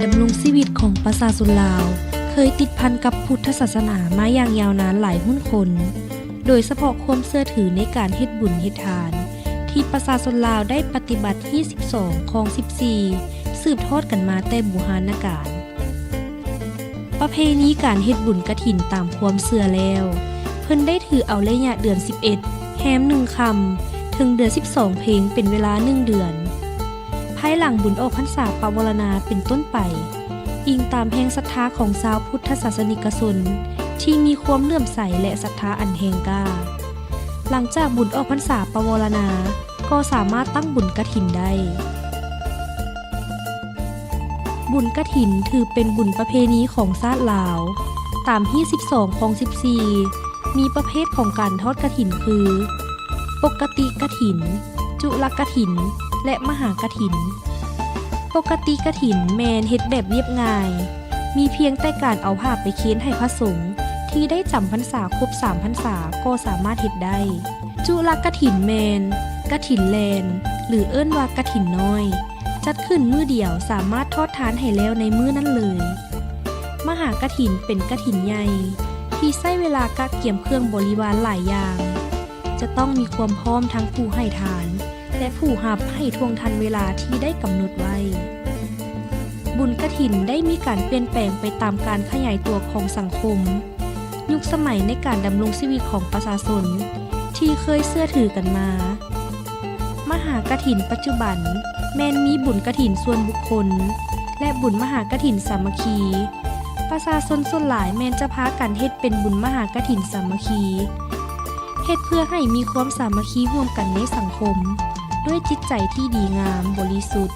ດຳລົງຊີວິດຂອງປະຊາຊົນລາວ ເຄີຍຕິດພັນກັບພຸດທະສາສະໜາມາຢ່າງຍາວນານຫຼາຍຮຸ່ນຄົນ, ໂດຍສະເພາະຄວາມເຊື່ອຖືໃນການເຮັດບຸນເຮັດທານ ທີ່ປະຊາຊົນລາວໄດ້ປະຕິບັດຮີດສິບສອງ ຄອງສິບສີ່ ສືບທອດກັນມາແຕ່ບູຮານນະການ. ປະເພນີການເຮັດບຸນກະຖິນຕາມຄວາມເຊື່ອແລ້ວ, ເພິ່ນໄດ້ຖືເອົາໄລຍະເດືອນສິບເອັດ ແຮມໜຶ່ງຄ່ຳ ເຖິງເດືອນສິບສອງເພັງ ເປັນເວລາໜຶ່ງເດືອນ. ພາຍຫຼັງບຸນອອກພັນສາປະວາລະນາເປັນຕົ້ນໄປ, ອີງຕາມແຮງສັດທາຂອງຊາວພຸດທະສາສະນິກະຊົນທີ່ມີຄວາມເຫຼື້ອມໃສ ແລະ ສັດທາອັນແຮງກ້າ. ຫຼັງຈາກບຸນອອກພັນສາປະວາລະນາ ກໍສາມາດຕັ້ງບຸນກະຖິນໄດ້. ບຸນກະຖິນຖືເປັນບຸນປະເພນີຂອງຊາດລາວ. ຕາມຮີດສິບສອງ ຄອງສິບສີ່ ມີປະເພດຂອງການທອດກະຖິນຄື ປົກກະຕິກະຖິນ, ຈຸລະກະຖິນ ແລະ ມະຫາກະຖິນ. ປົກກະຕິກະຖິນແມ່ນເຮັດແບບລຽບງ່າຍ, ມີພຽງແຕ່ການເອົາຜ້າໄປເຄນໃຫ້ພະສົງທີ່ໄດ້ຈຳພັນສາຄົບສາມພັນສາກໍສາມາດເຮັດໄດ້. ຈຸລະກະຖິນແມ່ນກະຖິນແລ່ນ ຫຼື ເອີ້ນວ່າກະຖິນນ້ອຍ, ຈັດຂຶ້ນມື້ດຽວສາມາດທອດທານໃຫ້ແລ້ວໃນມື້ນັ້ນເລີຍ. ມະຫາກະຖິນເປັນກະຖິນໃຫຍ່ທີ່ໃຊ້ເວລາກະກຽມເຄື່ອງບໍລິວານຫຼາຍຢ່າງ, ຈະຕ້ອງມີຄວາມພ້ອມທັງຜູ້ໃຫ້ທານ ແລະ ຜູ້ຮັບໃຫ້ທ່ວງທັນເວລາທີ່ໄດ້ກຳນົດໄວ້. ບຸນກະຖິນໄດ້ມີການປ່ຽນແປງໄປຕາມການຂະຫຍາຍຕົວຂອງສັງຄົມ, ຍຸກສະໄໝໃນການດຳລົງຊີວິດຂອງປະຊາຊົນທີ່ເຄີຍເຊື່ອຖືກັນມາ. ມະຫາກະຖິນປັດຈຸບັນແມ່ນມີບຸນກະຖິນສ່ວນບຸກຄົນ ແລະ ບຸນມະຫາກະຖິນສາມັກຄີ. ປະຊາຊົນສ່ວນຫຼາຍແມ່ນຈະພາກັນເຮັດເປັນບຸນມະຫາກະຖິນສາມັກຄີ, ເຮັດເພື່ອໃຫ້ມີຄວາມສາມັກຄີຮ່ວມກັນໃນສັງຄົມ ດ້ວຍຈິດໃຈທີ່ດີງາມບໍລິສຸດ,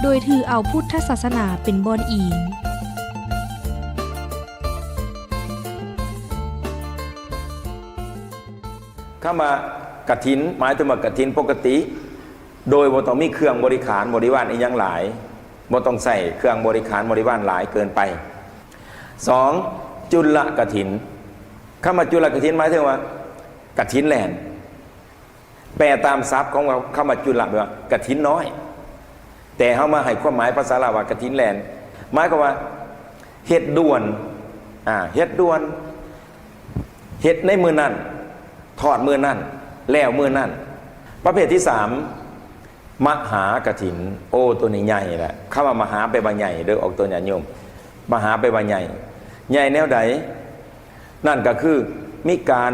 ໂດຍຖືເອົາພຸດທະສາສະໜາເປັນບ່ອນອີງ. ຄຳວ່າກະຖິນ ໝາຍເຖິງວ່າກະຖິນປົກກະຕິ, ໂດຍບໍ່ຕ້ອງມີເຄື່ອງບໍລິຂານບໍລິວານອີ່ຫຍັງຫຼາຍ, ບໍ່ຕ້ອງໃຊ້ເຄື່ອງບໍລິຂານບໍລິວານຫຼາຍເກີນໄປ. ສອງ, ຈຸລະກະຖິນ. ຄຳວ່າຈຸລະກະຖິນ ໝາຍເຖິງວ່າກະຖິນແລ່ນ. ແປຕາມສັບຂອງຄຳວ່າຈຸລະ ແປວ່າກະຖິນນ້ອຍ, ແຕ່ເຮົາມາໃຫ້ຄວາມໝາຍພາສາລາວວ່າກະຖິນແລ່ນ, ໝາຍຄວາມວ່າເຮັດດ່ວນ, ອາ, ເຮັດດ່ວນ, ເຮັດໃນມື້ນັ້ນ, ທອດມື້ນັ້ນ, ແລ້ວມື້ນັ້ນ. ປະເພດທີສາມ ມະຫາກະຖິນ. ໂອ້ ໂຕນີ້ໃຫຍ່ແຫຼະ. ຄຳວ່າມະຫາແປວ່າໃຫຍ່ເດີ້ ອອກຕົນຍາດໂຍມ. ມະຫາແປວ່າໃຫຍ່. ໃຫຍ່ແນວໃດ? ນັ້ນກໍຄືມີການ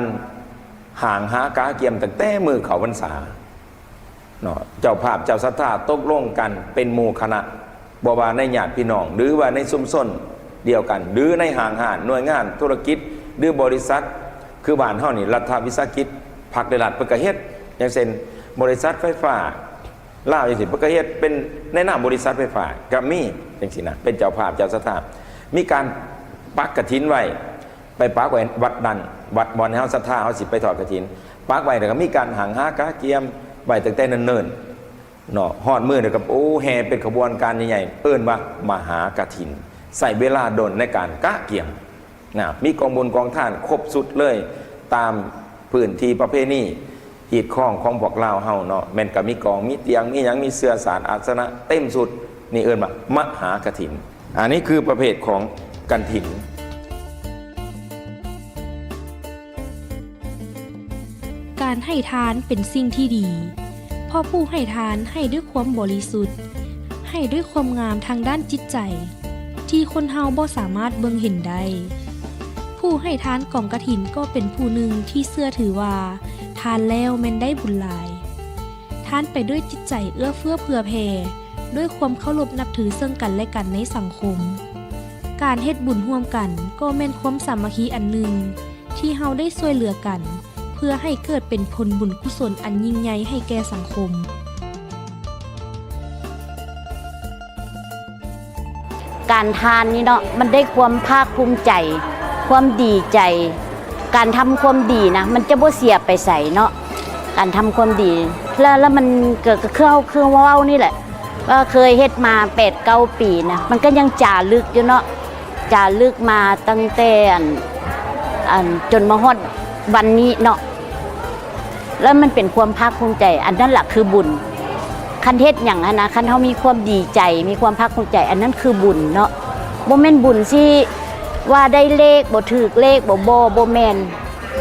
ຫ້າງຫາກະກຽມຕັ້ງແຕ່ມື້ເຂົ້າພັນສາເນາະ, ເຈົ້າພາບເຈົ້າສັດທາຕົກລົງກັນເປັນໝູ່ຄະນະ, ບໍ່ວ່າໃນຍາດພີ່ນ້ອງ ຫຼືວ່າໃນຊຸມຊົນດຽວກັນ ຫຼືໃນຫ້າງຮ້ານ ໜ່ວຍງານທຸລະກິດ ຫຼືບໍລິສັດ, ຄືບ້ານເຮົານີ້ ລັດຖະວິສາຫະກິດ ພັກ ແລະ ລັດ ເພິ່ນກໍເຮັດ, ຢ່າງເຊັ່ນ ບໍລິສັດໄຟຟ້າ ລາວຈັ່ງຊີ້ ເພິ່ນກໍເຮັດເປັນໃນນາມບໍລິສັດໄຟຟ້າກໍມີຈັ່ງຊີ້ນະ, ເປັນເຈົ້າພາບເຈົ້າສັດທາ. ມີການປັກກະຖິນໄວ້, ໄປປັກໄວ້ວັດນັ້ນ, ວັດບ່ອນເຮົາສັດທາ ເຮົາຊິໄປທອດກະຖິນ, ປັກໄວ້ ແລ້ວກໍມີການຫ້າງຫາກະກຽມໄວ້ຕັ້ງແຕ່ເນີນໆເນາະ, ຮອດມື້ແລ້ວກໍ ໂອ້ ແຫ່ເປັນຂະບວນການໃຫຍ່ໆ ເອີ້ນວ່າມະຫາກະຖິນ, ໃຊ້ເວລາດົນໃນການກະກຽມ. ນະ ມີກອງບຸນກອງທານຄົບຊຸດເລີຍ ຕາມພື້ນທີ່ປະເພນີຮີດຄອງຂອງພວກລາວເຮົາເນາະ, ແມ່ນກະມີກອງ ມີຕຽງ ມີຫຍັງ ມີເສື່ອສາດອາດສະນະເຕັມຊຸດ, ນີ້ເອີ້ນວ່າມະຫາກະຖິນ. ອັນນີ້ຄືປະເພດຂອງກະຖິນ. ການໃຫ້ທານເປັນສິ່ງທີ່ດີ, ເພາະຜູ້ໃຫ້ທານໃຫ້ດ້ວຍຄວາມບໍລິສຸດ, ໃຫ້ດ້ວຍຄວາມງາມທາງດ້ານຈິດໃຈ ທີ່ຄົນເຮົາບໍ່ສາມາດເບິ່ງເຫັນໄດ້. ຜູ້ໃຫ້ທານກອງກະຖິນກໍເປັນຜູ້ໜຶ່ງທີ່ເຊື່ອຖືວ່າ ທານແລ້ວແມ່ນໄດ້ບຸນຫຼາຍ. ທານໄປດ້ວຍຈິດໃຈເອື້ອເຟື້ອເຜື່ອແຜ່, ດ້ວຍຄວາມເຄົາລົບນັບຖືເຊິ່ງກັນແລະກັນໃນສັງຄົມ. ການເຮັດບຸນຮ່ວມກັນກໍແມ່ນຄວາມສາມັກຄີອັນໜຶ່ງ ທີ່ເຮົາໄດ້ຊ່ວຍເຫຼືອກັນ ເພື່ອໃຫ້ເກີດເປັນຜົນບຸນກຸສົນອັນຍິ່ງໃຫຍ່ໃຫ້ແກ່ສັງຄົມ. ການທານນີ້ເນາະ ມັນໄດ້ຄວາມພາກພູມໃຈ, ຄວາມດີໃຈ, ການທຳຄວາມດີນະ ມັນຈະບໍ່ເສຍໄປໃສເນາະ, ການທຳຄວາມດີ ແລ້ວ ແລ້ວມັນກໍ ກໍຄືເຮົາ ຄືເຮົາເວົ້ານີ້ແຫຼະ ວ່າເຄີຍເຮັດມາແປດເກົ້າປີນະ ມັນກໍຍັງຈາລຶກຢູ່ເນາະ, ຈາລຶກມາຕັ້ງແຕ່ ອັນ ອັນ ຈົນມາຮອດວັນນີ້ເນາະ. ແລ້ວມັນເປັນຄວາມພາກພູມໃຈ, ອັນນັ້ນລະຄືບຸນ. ຄັນເຮັດຫຍັງຫັ້ນນະ ຄັນເຮົາມີຄວາມດີໃຈ ມີຄວາມພາກພູມໃຈ ອັນນັ້ນຄືບຸນເນາະ. ບໍ່ແມ່ນບຸນຊິວ່າໄດ້ເລກບໍ່ ຖືກເລກບໍ່ ບໍ່ ບໍ່ແມ່ນ.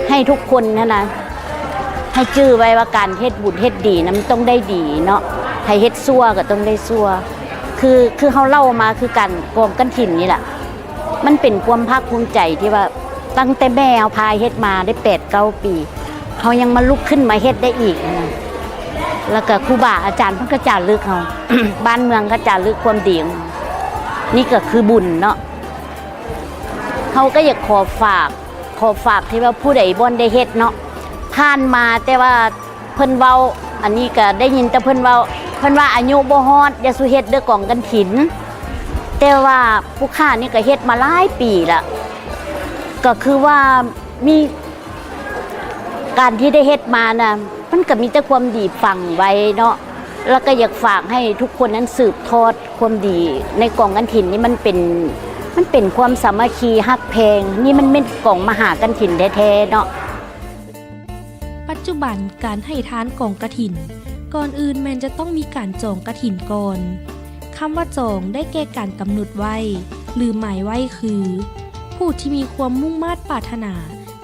ໃຫ້ທຸກຄົນຫັ້ນນະ ໃຫ້ຈື່ໄວ້ວ່າການເຮັດບຸນເຮັດດີນະ ມັນຕ້ອງໄດ້ດີເນາະ, ໃຜເຮັດຊົ່ວກໍຕ້ອງໄດ້ຊົ່ວ. ຄື ຄືເຮົາເລົ່າມາຄືກັນ ກອງກະຖິນນີ້ລະ ມັນເປັນຄວາມພາກພູມໃຈທີ່ວ່າ ຕັ້ງແຕ່ແມ່ເຮົາພາເຮັດມາໄດ້ແປດເກົ້າປີ ເຮົາຍັງມາລຸກຂຶ້ນມາເຮັດໄດ້ອີກນະ. ແລ້ວກໍຄູບາອາຈານເພິ່ນກໍຈາລຶກເຮົາ ບ້ານເມືອງກໍຈາລຶກຄວາມດີ. ນີ້ກໍຄືບຸນເນາະ. ເຮົາກໍຢາກຂໍຝາກ ຂໍຝາກທີ່ວ່າຜູ້ໃດບໍ່ໄດ້ເຮັດເນາະ ຜ່ານມາ ແຕ່ວ່າເພິ່ນເວົ້າ ອັນນີ້ກໍໄດ້ຍິນແຕ່ເພິ່ນເວົ້າ ເພິ່ນວ່າອາຍຸບໍ່ຮອດ ຢ່າສູ່ເຮັດເດີ້ກອງກະຖິນ. ແຕ່ວ່າຜູ້ຂ້ານີ້ກໍເຮັດມາຫຼາຍປີລະ ກໍຄືວ່າມີ ການທີ່ໄດ້ເຮັດມານະ ມັນກໍມີແຕ່ຄວາມດີຝັງໄວ້ເນາະ. ແລ້ວກໍຢາກຝາກໃຫ້ທຸກຄົນນັ້ນສືບທອດຄວາມດີໃນກອງກະຖິນນີ້ ມັນເປັນ ມັນເປັນຄວາມສາມັກຄີຮັກແພງ. ນີ້ມັນແມ່ນກອງມະຫາກະຖິນແທ້ໆເນາະ. ປັດຈຸບັນການໃຫ້ທານກອງກະຖິນ ກ່ອນອື່ນແມ່ນຈະຕ້ອງມີການຈອງກະຖິນກ່ອນ. ຄຳວ່າຈອງໄດ້ແກ່ການກຳນົດໄວ້ ຫຼື ໝາຍໄວ້ຄື ຜູ້ທີ່ມີຄວາມມຸ່ງມາດປາດຖະໜາ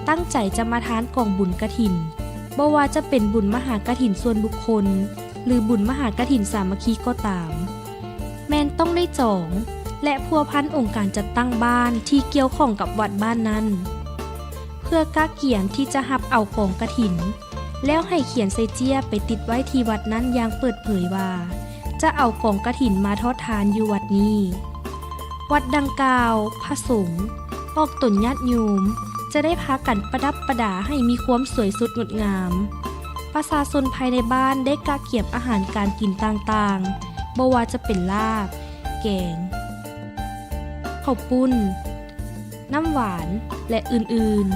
ຕັ້ງໃຈຈະມາທານກອງບຸນກະຖິນ, ບໍ່ວ່າຈະເປັນບຸນມະຫາກະຖິນສ່ວນບຸກຄົນ ຫຼື ບຸນມະຫາກະຖິນສາມັກຄີກໍຕາມ, ແມ່ນຕ້ອງໄດ້ຈອງ ແລະ ພົວພັນອົງການຈັດຕັ້ງບ້ານທີ່ກ່ຽວຂ້ອງກັບວັດບ້ານນັ້ນ ເພື່ອກະກຽມທີ່ຈະຮັບເອົາກອງກະຖິນ. ແລ້ວໃຫ້ຂຽນໃສ່ເຈ້ຍໄປຕິດໄວ້ທີ່ວັດນັ້ນຢ່າງເປີດເຜີຍວ່າ ຈະເອົາກອງກະຖິນມາທອດທານຢູ່ວັດນີ້. ວັດດັ່ງກ່າວ, ພະສົງ, ອອກຕົນຍາດໂຍມ ຈະໄດ້ພາກັນປະດັບປະດາໃຫ້ມີຄວາມສວຍສົດງົດງາມ. ປະຊາຊົນພາຍໃນບ້ານໄດ້ກະກຽມອາຫານການກິນຕ່າງໆ, ບໍ່ວ່າຈະເປັນລາບ, ແກງ, ເຂົ້າປຸ້ນ, ນ້ຳຫວານ ແລະ ອື່ນ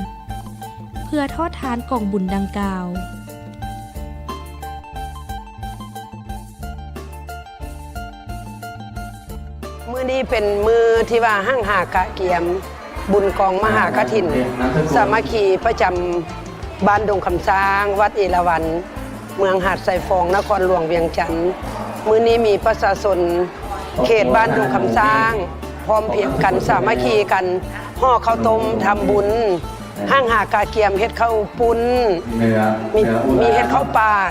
ໆ ເພື່ອທອດທານກອງບຸນດັ່ງກ່າວ. ມື້ນີ້ເປັນມື້ທີ່ວ່າຮັ່ງຫາກະກຽມບຸນກອງມະຫາກະຖິນສາມັກຄີປະຈຳບ້ານດົງຄຳຊ້າງ ວັດເອລາວັນ ເມືອງຫາດຊາຍຟອງ ນະຄອນຫຼວງວຽງຈັນ. ມື້ນີ້ມີປະຊາຊົນເຂດບ້ານດົງຄຳຊ້າງ ພ້ອມພຽງກັນ ສາມັກຄີກັນ ຫໍ່ເຂົ້າຕົ້ມທຳບຸນ, ຮັ່ງຫາກະກຽມເຮັດເຂົ້າປຸ້ນ, ມີ ມີເຮັດເຂົ້າປາດ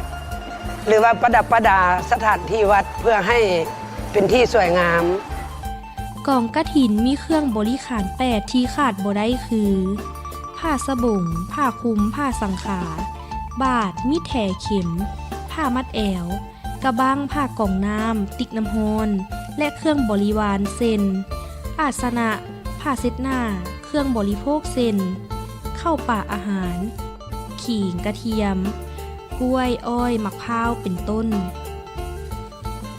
ຫຼືວ່າປະດັບປະດາສະຖານທີ່ວັດ ເພື່ອໃຫ້ເປັນທີ່ສວຍງາມ. ກອງກະຖິນມີເຄື່ອງບໍລິຂານແປດທີ່ຂາດບໍ່ໄດ້ຄື ຜ້າສະບົງ, ຜ້າຄຸມ, ຜ້າສັງຂາ, ບາດ, ມີດແຖເຂັມ, ຜ້າມັດແອວ, ກະບັ້ງ, ຜ້າກອງນ້ຳ, ຕິກນ້ຳຮ້ອນ ແລະ ເຄື່ອງບໍລິວານເຊັ່ນ ອາສະນະ, ຜ້າເຊັດໜ້າ, ເຄື່ອງບໍລິໂພກເຊັ່ນ ເຂົ້າປາອາຫານ, ຂີງ, ກະທຽມ, ກ້ວຍ, ອ້ອຍ, ໝາກພ້າວ ເປັນຕົ້ນ.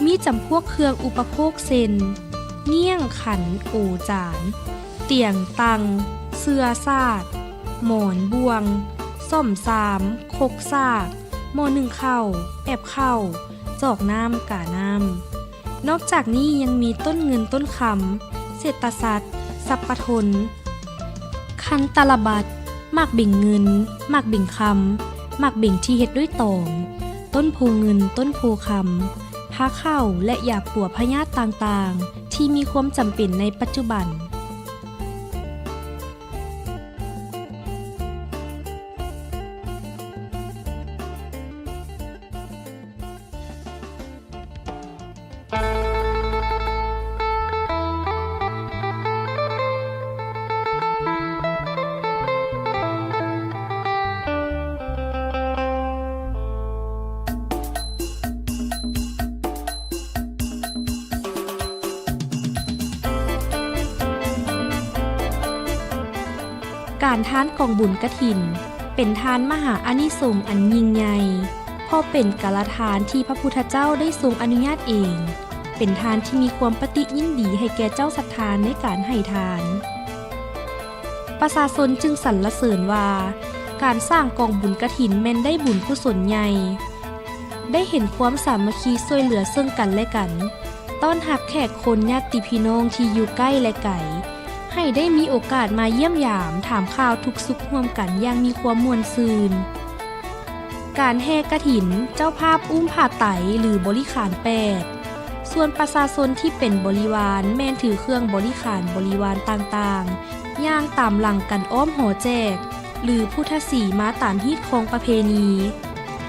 ມີຈຳພວກເຄື່ອງອຸປະໂພກເຊັ່ນ ງ່ຽງ, ຂັນ, ໂອ, ຈານ, ຕຽງ, ຕັ່ງ, ເສື່ອ, ສາດ, ໝອນ, ບ່ວງ, ສ້ອມຊາມ, ຄົກ, ສາກ, ໝໍ້ໜຶ້ງເຂົ້າ, ແອບເຂົ້າ, ຈອກນ້ຳ, ການ້ຳ. ນອກຈາກນີ້ຍັງມີຕົ້ນເງິນຕົ້ນຄຳ, ເສດຕະສັດ, ສັບປະທົນ, ຄັນຕະລະບັດ, ໝາກເບັງເງິນ, ໝາກເບັງຄຳ, ໝາກເບັງທີ່ເຮັດດ້ວຍຕອງ, ຕົ້ນໂພເງິນ, ຕົ້ນໂພຄຳ, ພາເຂົ້າ ແລະ ຢາປົວພະຍາດຕ່າງໆ ທີ່ມີຄວາມຈຳເປັນໃນປັດຈຸບັນ. ການທານກອງບຸນກະຖິນ ເປັນທານມະຫາອານິສົງອັນຍິ່ງໃຫຍ່ ເພາະເປັນກາລະທານທີ່ພະພຸດທະເຈົ້າໄດ້ຊົງອະນຸຍາດເອງ, ເປັນທານທີ່ມີຄວາມປະຕິຍິນດີໃຫ້ແກ່ເຈົ້າສັດທາໃນການໃຫ້ທານ. ປະຊາຊົນຈຶ່ງສັນລະເສີນວ່າ ການສ້າງກອງບຸນກະຖິນແມ່ນໄດ້ບຸນກຸສົນໃຫຍ່, ໄດ້ເຫັນຄວາມສາມັກຄີຊ່ວຍເຫຼືອເຊິ່ງກັນແລະກັນ, ຕ້ອນຮັບແຂກຄົນຍາດຕິພີ່ນ້ອງທີ່ຢູ່ໃກ້ແລະໄກ, ໃຫ້ໄດ້ມີໂອກາດມາຢ້ຽມຢາມຖາມຂ່າວທຸກສຸກຮ່ວມກັນຢ່າງມີຄວາມມ່ວນຊື່ນ. ການແຫ່ກະຖິນ, ເຈົ້າພາບອຸ້ມຜ້າໄຕ ຫຼື ບໍລິຂານແປດ, ສ່ວນປະຊາຊົນທີ່ເປັນບໍລິວານ ແມ່ນຖືເຄື່ອງບໍລິຂານບໍລິວານຕ່າງໆ ຍ່າງຕາມຫຼັງກັນອ້ອມຫໍແຈກ ຫຼື ພຸດທະສີມາຕາມຮີດຄອງປະເພນີ,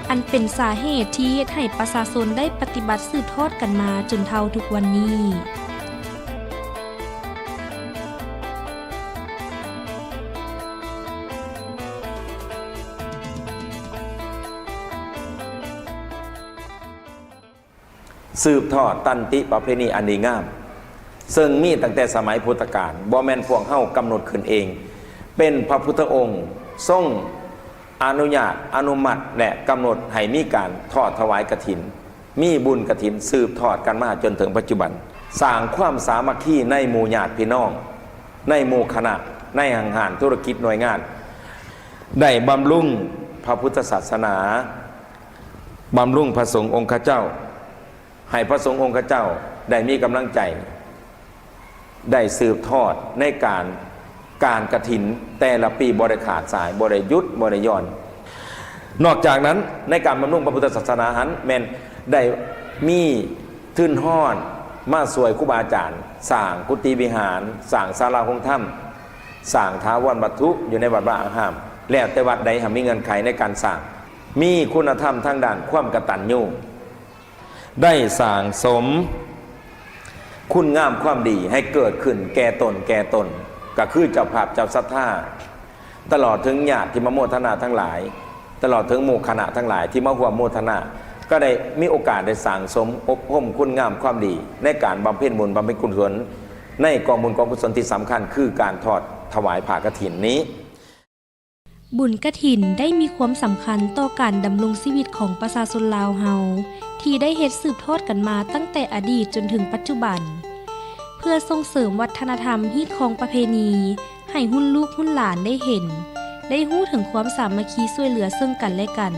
ອັນເປັນສາເຫດທີ່ເຮັດໃຫ້ປະຊາຊົນໄດ້ປະຕິບັດສືບທອດກັນມາຈົນເທົ່າທຸກວັນນີ້. ສືບທອດຕັນຕິປະເພນີອັນດີງາມ ເຊິ່ງມີຕັ້ງແຕ່ສະໄໝພຸດທະການ, ບໍ່ແມ່ນພວກເຮົາກຳນົດຂຶ້ນເອງ, ເປັນພະພຸດທະອົງຊົງອະນຸຍາດ, ອະນຸມັດ ແລະ ກຳນົດໃຫ້ມີການທອດຖວາຍກະຖິນ, ມີບຸນກະຖິນສືບທອດກັນມາຈົນເຖິງປັດຈຸບັນ, ສ້າງຄວາມສາມັກຄີໃນໝູ່ຍາດພີ່ນ້ອງ, ໃນໝູ່ຄະນະ, ໃນຫ້າງຮ້ານທຸລະກິດໜ່ວຍງານ, ໄດ້ບຳລຸງພະພຸດທະສາສະໜາ, ບຳລຸງພະສົງອົງຄະເຈົ້າ, ໃຫ້ພະສົງອົງຄະເຈົ້າໄດ້ມີກຳລັງໃຈ, ໄດ້ສືບທອດໃນການ, ການກະຖິນແຕ່ລະປີບໍ່ໄດ້ຂາດສາຍ, ບໍ່ໄດ້ຢຸດ, ບໍ່ໄດ້ຢ່ອນ. ນອກຈາກນັ້ນ, ໃນການບຳລຸງພະພຸດທະສາສະໜາຫັ້ນ ແມ່ນໄດ້ມີທຶນຮອນມາຊ່ວຍຄູບາອາຈານ ສ້າງກຸຕິວິຫານ, ສ້າງສາລາໂຮງທຳ, ສ້າງຖາວອນວັດຖຸຢູ່ໃນວັດວາອາຮາມ, ແລ້ວແຕ່ວັດໃດຫາກມີເງື່ອນໄຂໃນການສ້າງ, ມີຄຸນນະທຳທາງດ້ານຄວາມກະຕັນຍູ, ໄດ້ສ້າງສົມຄຸນງາມຄວາມດີໃຫ້ເກີດຂຶ້ນແກ່ຕົນແກ່ຕົນ, ກໍຄືເຈົ້າພາບເຈົ້າສັດທາ, ຕະຫຼອດເຖິງຍາດທີ່ມາໂມທະນາທັງຫຼາຍ, ຕະຫຼອດເຖິງໝູ່ຄະນະທັງຫຼາຍທີ່ມາຮ່ວມໂມທະນາ, ກໍໄດ້ມີໂອກາດໄດ້ສ້າງສົມອົບຮົມຄຸນງາມຄວາມດີໃນການບຳເພັນບຸນບຳເພັນກຸສົນ ໃນກອງບຸນກອງກຸສົນທີ່ສຳຄັນ ຄືການທອດຖວາຍຜ້າກະຖິນນີ້. ບຸນກະຖິນໄດ້ມີຄວາມສຳຄັນຕໍ່ການດຳລົງຊີວິດຂອງປະຊາຊົນລາວເຮົາ ທີ່ໄດ້ເຮັດສືບທອດກັນມາຕັ້ງແຕ່ອະດີດຈົນເຖິງປັດຈຸບັນ, ເພື່ອສົ່ງເສີມວັດທະນະທຳ, ຮີດຄອງປະເພນີ ໃຫ້ຮຸ່ນລູກຮຸ່ນຫຼານໄດ້ເຫັນ, ໄດ້ຮູ້ເຖິງຄວາມສາມັກຄີຊ່ວຍເຫຼືອເຊິ່ງກັນແລະກັນ,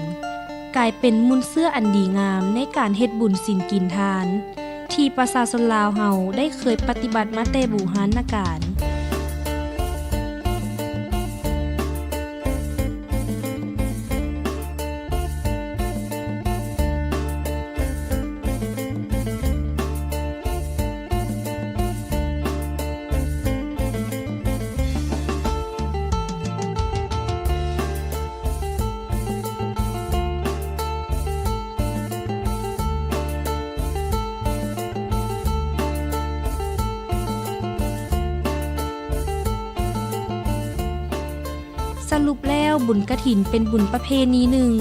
ກາຍເປັນມູນເຊື້ອອັນດີງາມໃນການເຮັດບຸນສິນກິນທານ ທີ່ປະຊາຊົນລາວເຮົາໄດ້ເຄີຍປະຕິບັດມາແຕ່ບູຮານນະການ. ສະຫຼຸບແລ້ວ, ບຸນກະຖິນເປັນບຸນປະເພນີໜຶ່ງ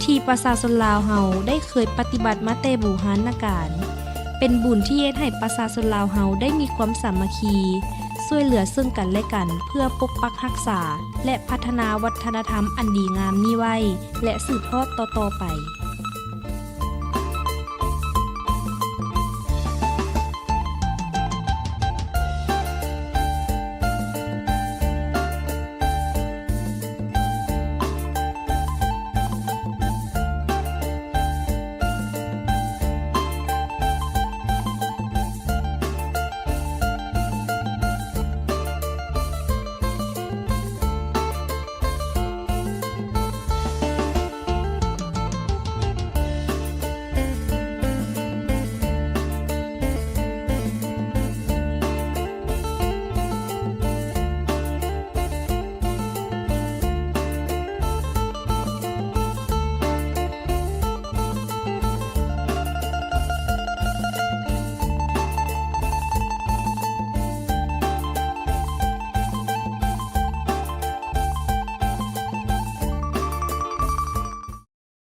ທີ່ປະຊາຊົນລາວເຮົາໄດ້ເຄີຍປະຕິບັດມາແຕ່ບູຮານນະການ, ເປັນບຸນທີ່ເຮັດໃຫ້ປະຊາຊົນລາວເຮົາໄດ້ມີຄວາມສາມັກຄີ, ຊ່ວຍເຫຼືອເຊິ່ງກັນແລະກັນ ເພື່ອປົກປັກຮັກສາ ແລະ ພັດທະນາວັດທະນະທຳອັນດີງາມນີ້ໄວ້ ແລະ ສືບທອດຕໍ່ໆໄປ.